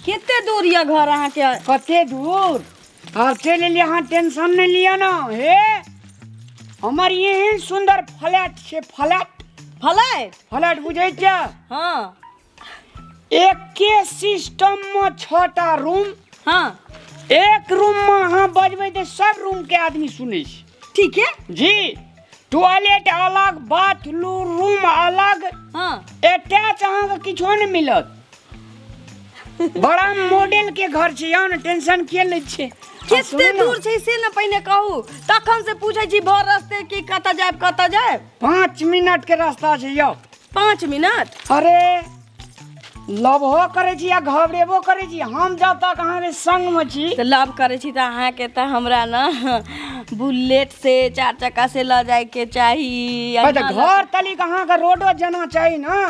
कते दूर यऽ घर अहाँके? कते दूर आब चलि एलियै, अहाँ टेंशन नहि लिअ ने। हे, हमर एहन सुन्दर फ्लैट छै, फ्लैट। फ्लैट? फ्लैट बुझै छियै? हँ। एके सिस्टम मे 6टा रूम। हँ। एक रूम मे अहाँ बजबै तऽ सब रूम के आदमी सुनै छै। ठीक है। जी, टॉयलेट अलग, बाथरूम रूम अलग। हँ। अटैच अहाँके किछो नहि मिलत। बड़ा मॉडल के घर छै यौ ने, टेंशन किए लै छियै? कते दूर छै से ने पहिने कहू, तखन से पूछै छी भर रस्ते कि कतऽ जायब, कतऽ जायब। 5 मिनट के रास्ता छै यौ। 5 मिनट? अरे लभो करै छी आ घबरेबो करै छी, हम जब तक अहाँके संगमे छी। तऽ लव करै छी तऽ अहाँके तऽ हमरा ने बुलेट से 4 चक्का से लऽ जायके चाही। तऽ घर तलिक अहाँके रोडो जाना चाही ने।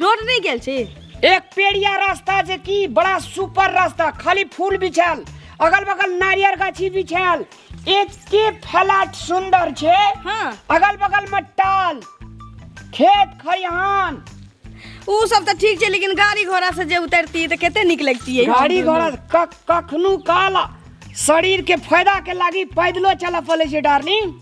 रोड नहि गेल छी? एक पेड़िया रास्ता छै की, बड़ा सुपर रास्ता, खाली फूल बिछायल, अगल बगल नारियर गाछी बिछायल, एते फ्लैट सुंदर छै। हाँ। अगल बगल में टाल, खेत खरिहान। उ सब तऽ ठीक छै, लेकिन गाड़ी घोड़ा से जे उतरती तऽ कते नीक लगती। गाड़ी घोड़ा कखनो काल शरीर के फायदा के लागी पैदलो चलऽ पड़ै छै डार्लिंग,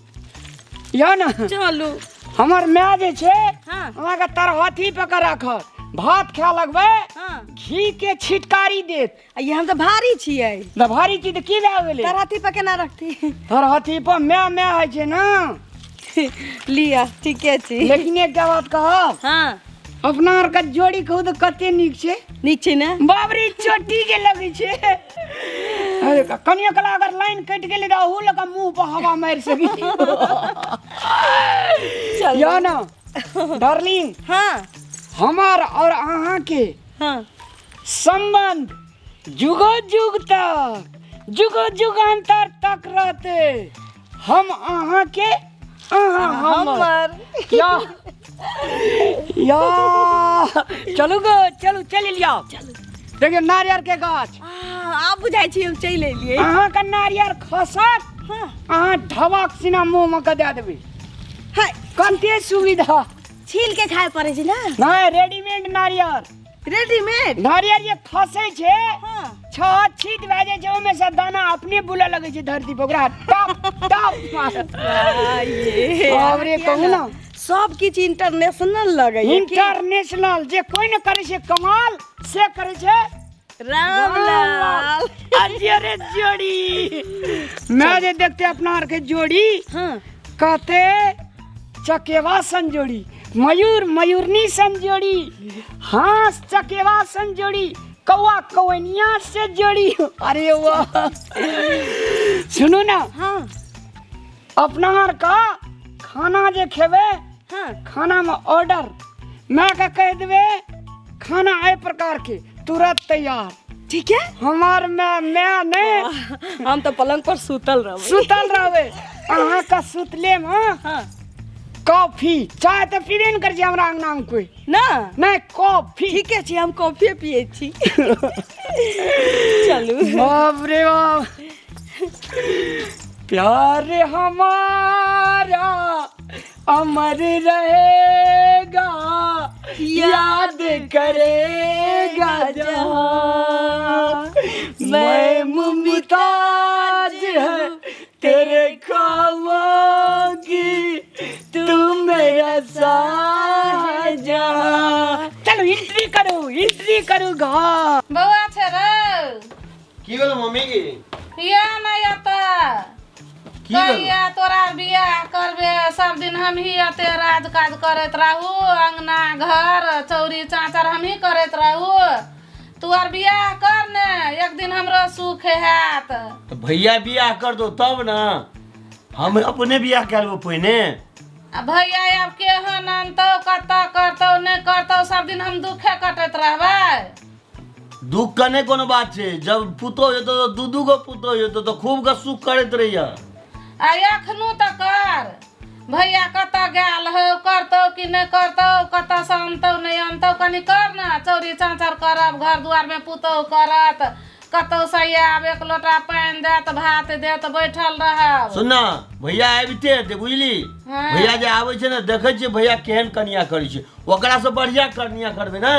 यौ ने। चलू। हमर माय जे छै, हाँ। अहाँके तरहथी पकड़ राखत, भात खाय लगबै, हाँ। घी के छिटकारी देत। आ ये हम तऽ भारी छियै। तऽ भारी छी तऽ की भए गेलै? तरहथी पर केना रखती? तरहथी पर माय माय होइ छै ने। लिअ, ठीके छी। लेकिन एकटा बात कहब? हाँ। अपना आरके जोड़ी कहू तऽ कते नीक छै। नीक छै ने? बाबरी चोटी जे लगै छै। अरे कनियो कला अगर लाइन कटि गेलै तऽ अहू लऽ कऽ मुँह पर हवा मारि सकी। चलू। यौ ने डार्लिंग। हाँ। हमर और अहाँके हाँ। संबंध जुगो जुग तक, जुगो जुगांतर तक रहते। हम अहाँके, अहाँ हमर। हमर। या या, चलू गो, चलू, चलि लिया। देखियौ नारियर के गाछ। आ, आब बुझाइ छी हम चलि एलियै। अहाँके नारियर खसत, हाँ। अहाँ ढबक सिना मुँह मे के दए देबै। हाय। कते सुविधा। छील के खाय पड़ै छै ने? नहि, रेडीमेड नारियर। रेडीमेड नारियर जे खसै छै, हाँ। छह छीट भए जाइ छै, ओहिमे से दाना अपने बुलऽ लगै छै धरती पर, ओकरा टप टप मारत। बाप रे, कहू ने। सब किछु इंटरनेशनल लगैया की? इंटरनेशनल जे कोई ने करै छै कमाल से करै छै रामलाल। अरे रे जोड़ी, मैं जे देखते अपना आर के जोड़ी, हाँ। कहते चकेवा सन जोड़ी, मयूर मयूरनी सन जोड़ी, हंस चकेवा सन जोड़ी, कौआ कौनिया से जोड़ी। अरे वाह, सुनू ना। हाँ। अपना आर का खाना जे खेबे, हाँ। खाना में ऑर्डर मैं के कह देबे खाना एहि प्रकार के, तुरंत तैयार। ठीक है। हमार मैं नहीं। हम तो पलंग पर सुतल रहबै। सुतल रहबै। अहाँ का सुतले में हाँ। कॉफी चाय तऽ पीबे नहि करै छै हमरा अंगना में कोई। ना। नहीं, कॉफी। ठीके छै, हम कॉफी पिए छी। चलू। बाप रे बाप, प्यार हमारा अमर रहेगा, याद करेगा जहां, मैं मुमताज है तेरे ख्वाबों की, तू मेरा शाहजहां। चलो एंट्री करू, एंट्री करू घर। बौआ छै रौ। की भेलो मम्मी की? या नहि एतऽ। की भेलो? कहिया तोरा बियाह करबे? सब दिन हमही एते राज काज करैत रहू, अंगना घर चौरी चाँचर हमही करैत रहू। तू आर बियाह कर ने, एक दिन हमरो सुख हैत। तऽ भैया बियाह कर दो तब ने, हम अपने बियाह कए लेबो पहिने। आ भैया आब केहन अनतौ, कतऽ करतौ नहि करतौ, सब दिन हम दुखे कटैत रहबै। दुख के नहि कोनो बात छै, जब पुतोह हेतौ तऽ दू दू गो पुतोह हेतौ तऽ खूब के सुख करैत रहिय। आ एखनो तऽ कर, भैया कतऽ गेल हौ, करतौ कि नहि करतौ, कतऽसँ अनतौ नहि अनतौ, कनि कर ने। चौरी चाँचर करब, घर दुआरमे पुतोह करत, कतौसँ आयब एक लोटा पानि देत, भात देत, बैठल रहब। सुन ना, भैया आबिते हेतै, बुझली? हाँ। भैया जे आबै छै ने, देखै छियै भैया केहन कनिया करै छै, ओकरासँ बढ़िया कनिया करबै ने।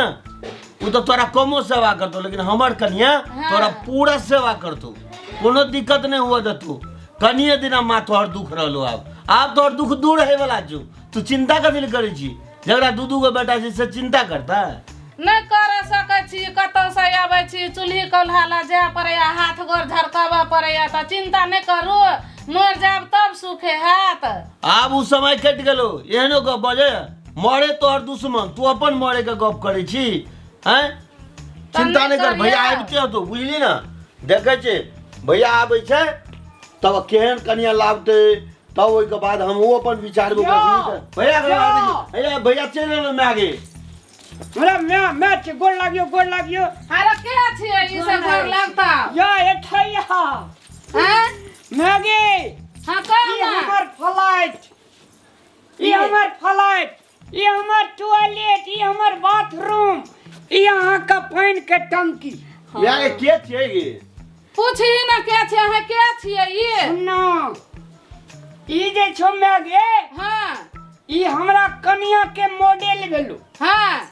ओ तऽ तोरा कमो सेवा करतौ, लेकिन हमर कनिया तोरा पूरा सेवा करतौ, कोनो दिक्कत नहि हुअ देतौ। कनिये दिना माँ तोहर दुख रहलो, आब आब तोहर दुख दूर होय वाला छौ। तू चिंता कथी लए करै छी? जकरा दू दू गो बेटा छै से चिंता करता? नहि कर सकै छी। कतौसँ आबै छी, चूल्ही कौल्हा लए जाय पड़ैया, हाथ गोर झरकाबऽ पड़ैया। तऽ चिंता नहि करू, मरि जायब तब सुखे हैत। आब ओ समय कटि गेलो। एहनो गप बजे मरे तोहर दुश्मन, तू अपन मरे के गप करै छी? हैं, चिंता नहि कर, भैया आबिते हतो, बुझली ने? देखै छै, भैया आबै छै तब केहन कनिया लाबतै, तब ओहिके बाद हम ओ अपन विचार भैया के। भैया, भैया चलि एलौ माय गे। हमरा मैं मैं छी, गोर लागियो, गोर लागियो। अरे, के छियै ई सब घर लगता? या एठैया। हैं? मैगी। हाँ, कह ई ना। हमर फ्लाइट, ई हमर फ्लाइट, ई हमर टॉयलेट, ई हमर बाथरूम, ई अहाँ के पानि के टंकी। माय गे, के छियै गे? पूछी ना के छियै अहाँ, के छियै ई? सुनना, ई जे छौ मैगे, ई हमरा कनिया के मॉडल भेलो।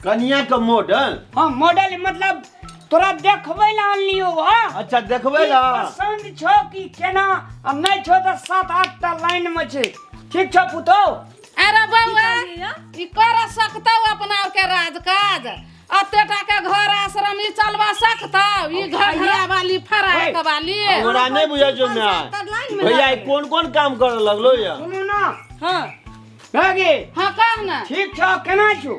कनिया के मॉडल? हाँ, मॉडल मतलब तोरा देखबै ला आनलियो। हाँ। अच्छा, देखबै ई ला। पसंद छौ कि केना? आ नहि छौ तऽ सात आठ टा लाइन में छै। ठीक छौ पुतौ? अरे बौआ, ई कर सकतौ अपना के राज काज? अते टा के घर आश्रम ई चलबा सकतौ ई घघरा वाली, फराक वाली? हमरा नहि बुझै छौ माय। लाइन में। भैया, ई कोन कोन काम करऽ लगलो या? सुनू ना। मैगी। हाँ, कह ना। ठीक छौ? केना छौ?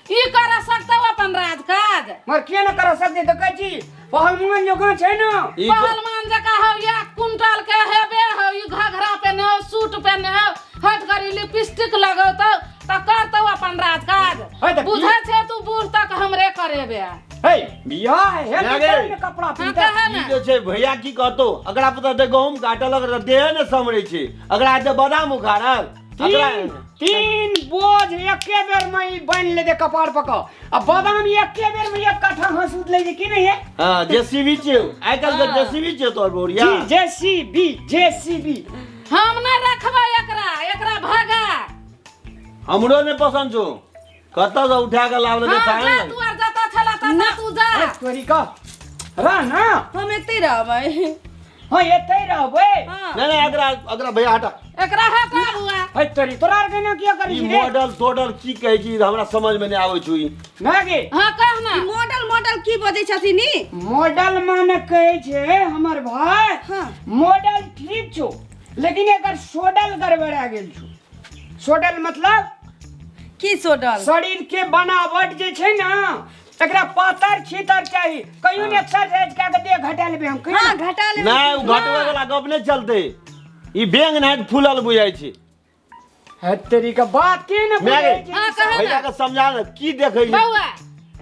ई कर सकतौ अपन राज काज? मगर किया न कर सकते? देखै छी, पहलवान जकाँ छै ने। ई पहलवान जकाँ हौ, एक कुंटल के हेबे हौ। ई घघरा पेने हौ, सूट पेने हौ, हट करी लिपस्टिक लगौतौ तऽ करतौ अपन राज काज? है तऽ बुझै छै तू बूढ़ तक हमरे करेबे। हे, बियाह हे मैगी। तऽ ने कपड़ा हाँ। पहिनतै। कह ई ना। जे छै भैया की कहतो, अकरा पता ते गहूम काटलक तऽ देह ने समरै छै, अकरा ते बादाम उखाड़ल अकरा। तीन तीन बोझ एके बेर में ई बान्हि लेते कपार पर कऽ, आ बादाम एके बेर में एक कट्ठा हंसूत लै छै की नहीं है? हाँ, जेसीबी छै, आइ काल्हि के जेसीबी छै तोहर बोरिया। जी जेसीबी, जेसीबी। हम नहि रखबै एकरा, एकरा भगा। हमरो नहि पसंद छौ, कतऽ से उठा के लाबल हाँ, के। जा तू आर जतऽ छला ततऽ तू जा। अरे तोरी का रह ना। हम एते रहबै। हाँ, एते रहबै। हाँ। नहीं नहीं, अगरा अगरा भैया हटा। एकरा हटा बुआ। है तोरी, तोरा आर के ना किया करी ई छी रे? मॉडल तोडल की कहै छी, हमरा समझ में नहीं आबै छौ ई। ना गे। हाँ, कह ना। मॉडल मॉडल की बजै छथिन ई? मॉडल माने कहै छै हमर भाई, मॉडल ठीक छौ, लेकिन एकर सोडल गड़बड़ा गेल छौ। सोडल मतलब? की सोडल? शरीर के बनावट जे छै ना, एकरा पातर छीतर चाही। कहियो ने एक्सरसाइज कए के देह घटा लेबै हम, कहियो। हाँ, घटा लेबै। नहीं, उ घटबै वाला गप नहीं चलते, ई बेंग नाइट फूलल बुझाइ छै। है तेरी के बात के ने मैं बुझै छै। हाँ, कह भैया ना। के समझा ने, की देखै छै? बौआ,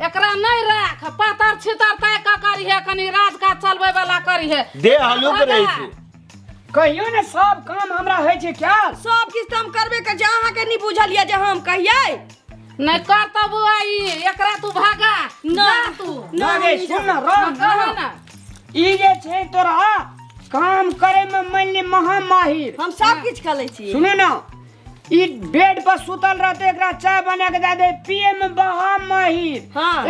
एकरा नहि राख। पातर छितर ताकि कऽ करिहे, कनि राज काज चलबै वाला करिहे। देह हलुक रहै छै। कहियो ने सब काम हमरा होइ छै क्या? सब किछु तऽ हम करबे करै छी, अहाँके नहि बुझल यऽ जे हम कहियै। नहि करतौ बौआ ई, एकरा तू भगा। ना। जा तू। ना गे, सुन ना, रह हाँ, कह ना। ना। ई जे छै तोरा काम करे में मान ली महा माहिर। हम सब किछु कऽ लै छी। सुनू ना, ई बेड पर सुतल रहते, एकरा चाय बना के दे दे, पिए में बहा माहिर।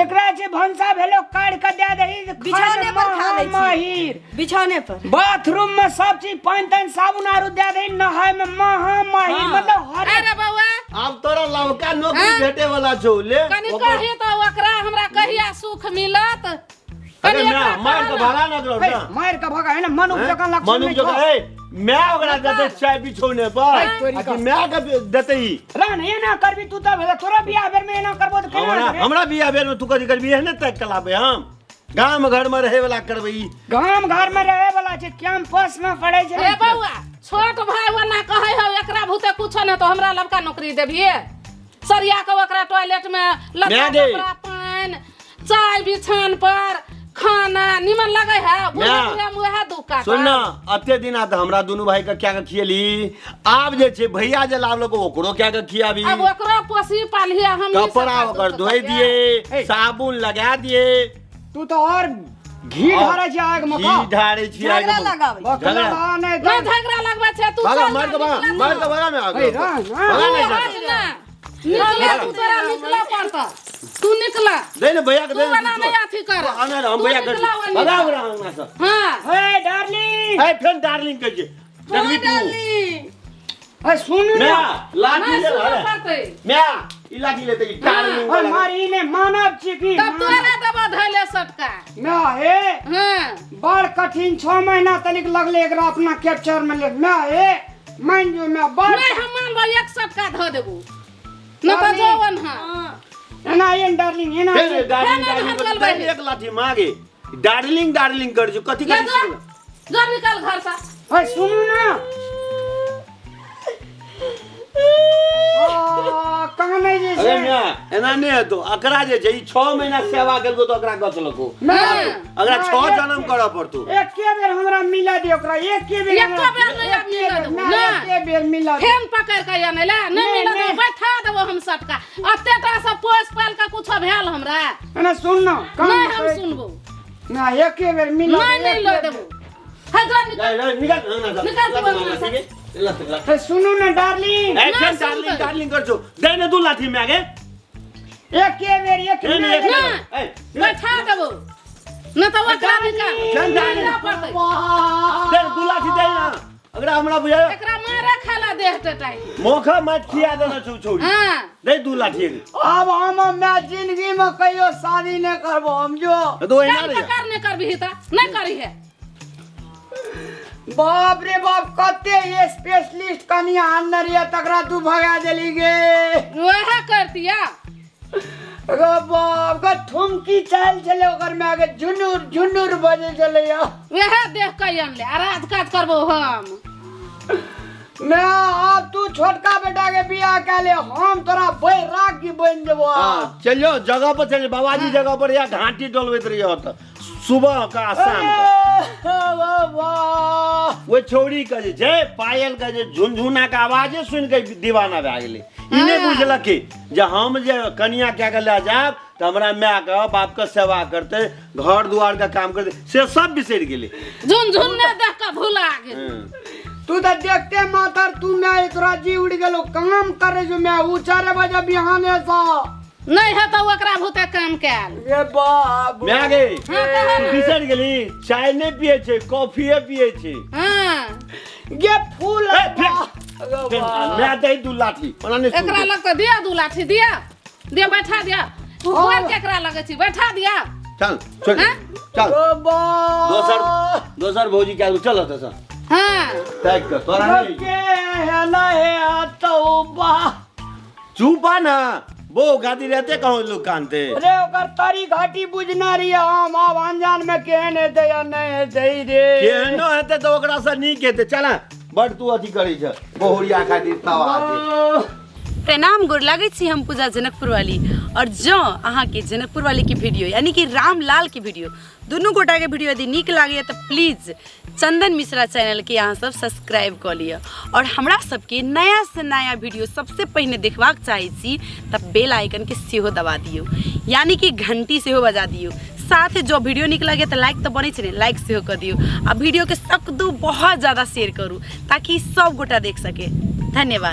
एकरा जे भनसा भेलो काट के दे दे, ई खाय में बिछौने पर खा महा लै छी। माहिर। बिछौने पर। बाथरूम में सब चीज, पानि तानि साबुन आरू दे दे, नहाय में महा माहिर। मतलब हर अरे बौआ। आब तोरा लवका नौकरी हाँ? भेटे वाला छौ, ले। कनि कही तऽ ओकरा हमरा कहिया सुख मिलत? अरे कनि मैं एकरा मार कह के ना। भगा ना करो हे, ना। मारि के भगा है ना, मनुख जकाँ लक्षण मनुख नहि जकाँ छौ। ए मैं ओकरा देते चाय बिछौने पर है, तोरी आ कि का। मैं के देते ही। रह ना, एना करबी तू तब हेतै। तोरा बियाह बेर में एना करबो तऽ केना हमरा हेतै? हमरा बियाह बेर में तू कथी करबी? एहने तक कलाबे हम गाम घर में रहे वाला करबै ई। गाम घर में रहे वाला छै, कैंपस में पढ़े छै। रे बौआ, छोट भाई ओना कहै हौ, एकरा भूते कुछो नहि तो हमरा लबका नौकरी देबिहे? सरिया के ओकरा टॉयलेट में लत्ता माय गे। कपड़ा, पानि, चाय, बिछान पर खाना निमन लगे है? बुढ़े माय। बुढ़े में वएह दुख काटब। सुन ना, अते दिन आ तऽ हमरा दुनू भाई के क्या के खियली, आब जे छै भैया जे लाबलक ओकरो क्या के खियाबी। अब ओकरो पोसी पालिहे हम। कपड़ा ओकर धोइ दिए, साबुन लगा दिए। तू तो और घी ढारै छै आग में घी का। ढारै छी आगि झगड़ा मे। लगाबै छै। बकला झगड़ा। नहि नहि तऽ झगड़ा लगबै छै तू। भगा चल मार के ना, भगा, निकला मार के तू। भगा में आग हे, रह ना। भगा नहीं हट जाता। ना, निकला तू, तोरा निकला पड़ता। तू निकला। दे ने भैया के तू दे ने। बना नहीं अथी कर। आना हम तू भैया के निकला ओनी। भगा ओकरा अंगना से। हाँ। हे डार्लिंग। हे फेन डार्लिंग कहै छै। देखबी तू। डार्लिंग। हे सुनू म्या ना। लाठी नहीं ले सुनऽ अरे। पड़तै। म्या ई लाठी लेते ई डार्लिंग और वाला। मारी ने मानव छी की। तब तोरा देबो धैले सटका। म्या हे। हाँ। बड़ कठिन 6 महीना तनिक लगले एकरा अपना कैप्चर में ले। म्या हे मान जो म्या बड़। नहीं हम मानबो, एक सटका धऽ देबो न तऽ जोवन। हाँ। एना एन डार्लिंग एना। फेर डार्लिंग फेन डार्लिंग हटकल कर, बही। एक लाठी मागे डार्लिंग डार्लिंग कर जो कथी ले करी। जो जो निकल घर से। हे सुनू ना, आ, कहाँ नहीं जे अरे छै। म्या एना नहि हेतौ। एकरा जे छै ई 6 महीना सेवा केलको तऽ ओकरा गचलको। म्या, एकरा ना, 6 जन्म करऽ पड़तौ। एके बेर हमरा मिला दे ओकरा, एके बेर। एको हमरा- बेर नहि आब एके मिला बेर, देबो, ना, ना। एके बेर मिला दे। फेन पकड़ के अनै ले नहीं नहीं, मिला देबो। नहीं। बैठा देबो हम सटका। अते टा से पोस पाल के कुछो भेल हमरा? एना सुन ना काम नहीं हम करै- सुनबो। ना, एके बेर मिला नहीं दे, नहीं एके लो बेर। देबो। हे जो निकल। नहीं नहीं, निकल अंगना से। निकल तू अंगना से। ठीक है? लत लत। हे सुनू ना डार्लिंग। ए ना फेन सुनबै। डार्लिंग डार्लिंग कर छौ, दे ने दू लाठी में आगे। एके बेर एक फेन मिला एक दे। ना। ए बैठा देबो न तऽ ओकरा निकाल चल, डार्लिंग। मारऽ पड़तै। दे ने दू लाठी दे ना अगरा हमरा बुझाय। एकरा मारे खाला देह टटाई। मोखा मत खिया देना छौ छौड़ी। हाँ। दे दू लाठी। आब हम मैं जिंदगी में कहियो शादी नहीं करबो हम जो। तो एना काम रे तऽ कर नहि करबिही तऽ नहि करी है। बाप रे बाप, कते ये स्पेशलिस्ट कनिया आनने रहिए तकरा तू भगा देली गे। वएह करतिया। गो बाप ग, ठुमकी चाल छले ओकर में आगे झुनुर झुनुर बजे छले या। वएह देख के अनले आ राज काज करबो हम। मैं आब तू छोटका बेटा के बियाह कए ले, हम तोरा बैरागी बन जेबो। हाँ चल जाओ जगह पर, चल बाबाजी जगह पर या घाटी डोलबैत रहियो तऽ सुबह का शाम का। ओहि छौड़ी के जे छै पायल के जे झुनझुना के आवाजे सुनि के दीवाना भए गेलै। ई नहि बुझलकै जे हम जे कनिया कए के लए जायब तऽ हमरा माय के बाप के सेवा करतै, घर दुआर के काम करतै, से सब बिसरि गेलै। झुन झुन ने देख के भुला गेल। तू तो देखते मातर तू मैं तोरा जी उड़ गेलो। काम करे जो मैं ऊ 4 बजे बिहाने सा। नहीं है तऽ ओकरा भूते काम कयल। रे बाप। माय गे। हाँ कह तू ने। बिसरि गेली, चाय नहि पियै छै, कॉफिए पियै छै। हाँ। गे फूल। ए, फेर माय दे दू लाठी ओना नहि एकरा सुनतै। लग तऽ दिया दू लाठी, दिया दिया, बैठा दिया। तू बोल के एकरा लगै छी, बैठा दिया। चल चल। हाँ? चल दोसर दोसर भौजी के आगू चल ओतऽ सँ। हाँ। ताकि कऽ तोरा नहि। के हेला हे तौबा। चुप आ ना, बो गादी रहते कहूँ लोग कानते। रे ओकर तारी घाटी बुझना रही हम, आब अनजान में केहन हेतै या नहीं हेतै रे। केहनो हेतै तऽ ओकरा से नीक हेतै। चल बड तू अथी करै छ बहुरिया खातिर तवा छै। प्रणाम, गोर लागै छी। हम पूजा जनकपुर वाली और जँ अहाँके जनकपुर वाली के वीडियो यानी कि रामलाल के वीडियो, दुनू गोटाके वीडियो यदि नीक लागैए तऽ प्लीज चंदन मिश्रा चैनलके अहाँ सब सब्सक्राइब कऽ लिअ और हमरा सबके नया से नया वीडियो सबसे पहिने देखबाक चाहै छी तऽ बेल आइकनके सेहो दबा दियौ, यानी कि घंटी सेहो बजा दियौ। साथ जो वीडियो नीक लगे तऽ लाइक तऽ बनै छै ने, लाइक सेहो कऽ दियौ आ वीडियोके सकदू बहुत ज़्यादा शेयर करू ताकि सब गोटा देख सके। धन्यवाद।